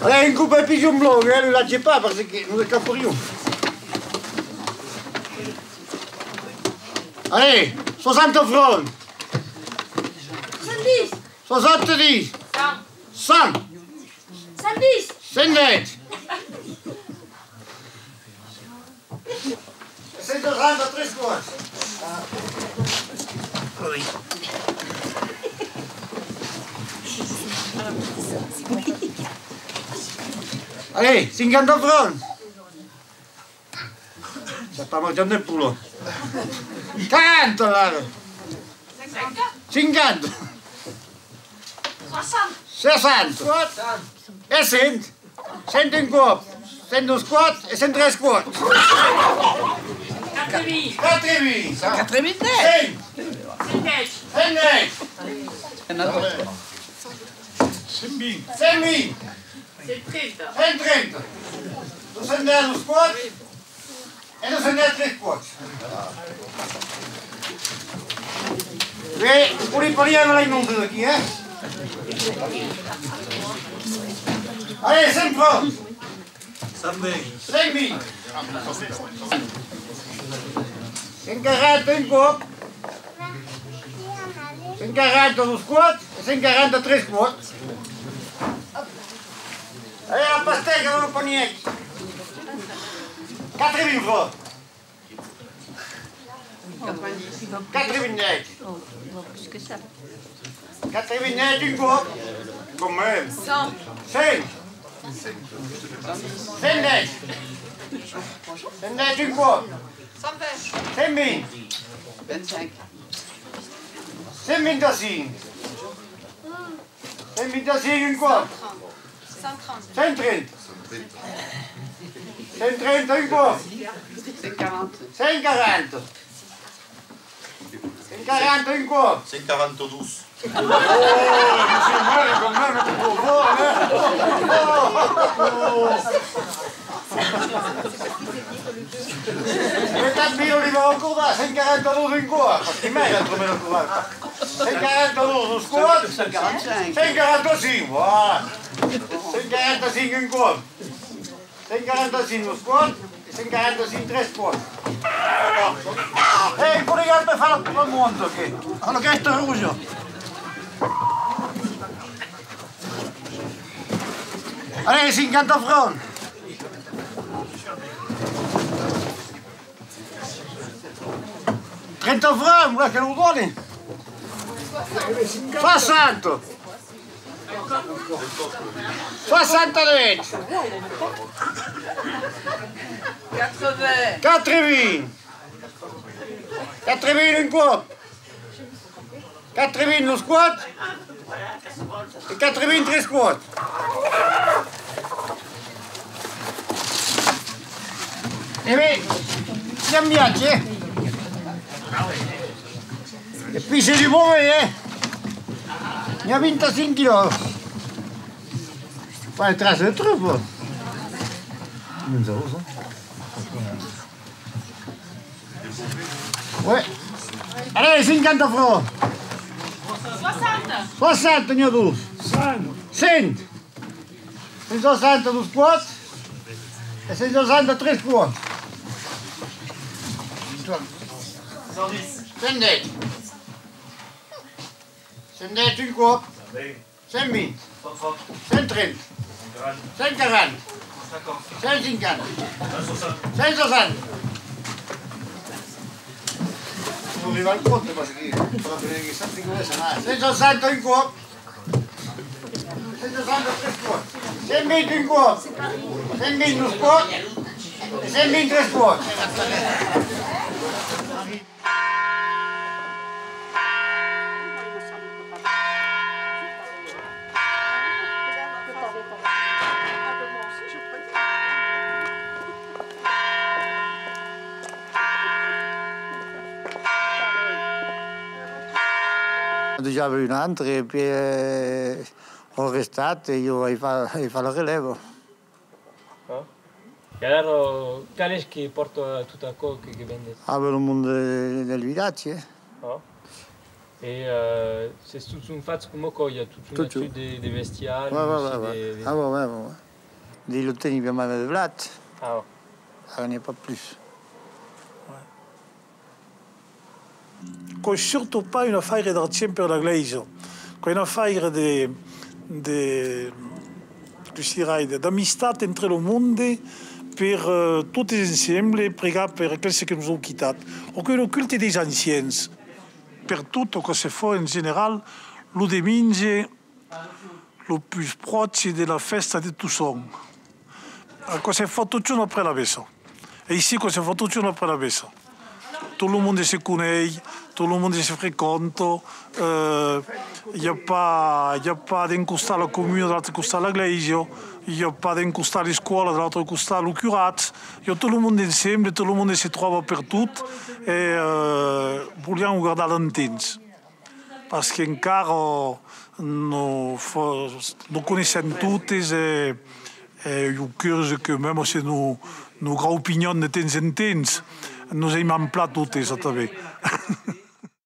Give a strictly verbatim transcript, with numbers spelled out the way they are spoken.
Allez, un còp de pijon blanc, eh, lo lachatz pas, parce que nos escapariam. Allez, soixante francs. Soixante-dix. Soixante-dix. Cent. Cent. Cent dix. Cent dix. Cent soixante-treize francs. Allez, cinquante francs. C'est pas mal, j'en ai pour là. Quarante, là. Cinquante. Soixante. Soixante. E cent. Cent un còp, cent dos còps e cent tres còps. Quatre-vingts. Quatre-vingts. Quatre-vingts. Cent. Cent dètz. Cent dètz. Cent vint. Cent vint. Cent trenta. Cent trenta. Dos cents dètz dos còps. E dos cents tres còps. Bè, o li pariam a la monta d'aquí, eh? Allez, cent francs. Cent vint. Cent vint. Cent quaranta un còp. Cent quaranta dos còps e cent quaranta tres còps. Allez, la pastèca dans le panier. Quatre-vingts francs. Quatre-vingt-dix. Oh, il vaut plus que ça. Quatre-vingt-dix un còp. Quand même. Cent. Cent. Cent dètz. Cent dètz un còp. Cent vint. Cent vint. Vint-cinc. Cent vint-e-cinc. Cent vint-e-cinc un còp. Cent trenta. Cent trenta. Cent trenta un còp. Cent quaranta. Cent quaranta. Cent quaranta un còp. Cent quaranta-dos. Oh, monsieur Maire, quand même, t'es trop fort, hein. Oh, oh. E tanben, li vau acordar cent quaranta-dos un còp, parce que mai, la primièra còp. Cent quaranta-dos dos còps. Cent quaranta-cinc. Cent quaranta-cinc, voilà. Cent quaranta-cinc un còp. Cent quaranta-cinc dos còps e cent quaranta-cinc tres còps. E, il faut regarder per far la, la monta, que, amb aquesta roja. Allez, cinquanta francs. Trenta francs, volètz que lo doni? Soixante. Soixante-dix. Quatre-vingts. Quatre-vingts. Quatre-vingts un còp. Quatre-vingts dos còps e quatre-vingts tres còps. E ben, i a un viatge, eh? E puèi c'est du mauvais, eh? N'i a vint-e-cinc quilòs. Pas de traces de trufa. Non, ça va, ça. Ouais. Allez, cinquanta francs. Soixante. Soixante, n'i a dos. Cent. Cent. Cent soixante dos còps e cent soixante tres còps. Cent dètz. Cent dètz un còp. Cent vint. Cent trenta. Cent quaranta. Cent cinquanta. Cent soixante. Non arriba al compte, parce que, cent soixante un còp. Cent soixante tres còps. Cent vint un còp. Cent vint dos còps. E cent vint tres còps. Déjà un autre, e puèi, eh, au restat, e ieu ai fa, ai fa la relèva. Ah. E alara, qual es que pòrta tot aquò que, que vendetz? Ah, ben, lo monde de, del vilatge. Ah. E, eh, s'es totjorn fach coma aquò, i a totjorn agut de, de bestial, ouais, ouais, aussi ouais, de, ouais. De... Ah, ouais, ouais, ouais, ouais. Dins lo temps i aviá mai de blat. Ah. Ara n'i a pas plus. Qu'es surtot pas un afaire d'argent per la glèisa, qu'es un afaire de, de, cossí dirai, de, d'amistat entre lo monde, per, eh, totes ensemble pregar per aquels que nos an quitat. O que lo culte dels ancians. Pertot o que se fa en general lo dimenge lo pus pròche de la fèsta de Tossons. Aquò se fa totjorn après la messa. E aicí, aquò se fa totjorn après la messa. Tot lo monde se coneis, tot lo monde se frequenta, eh, i a pas, i a pas d'un costat la comuna, de l'autre costat la glèisa, i a pas d'un costat l'escòla, de l'autre costat lo curat, i a tot lo monde ensemble, tot lo monde se tròba pertot, e, eh, voliam o gardar longtemps. Parce qu'encara nos, nos coneissèm totes e, e ieu crese que, mèma se nos, nos graupinham de temps en temps, nos aimam plan totes atanben.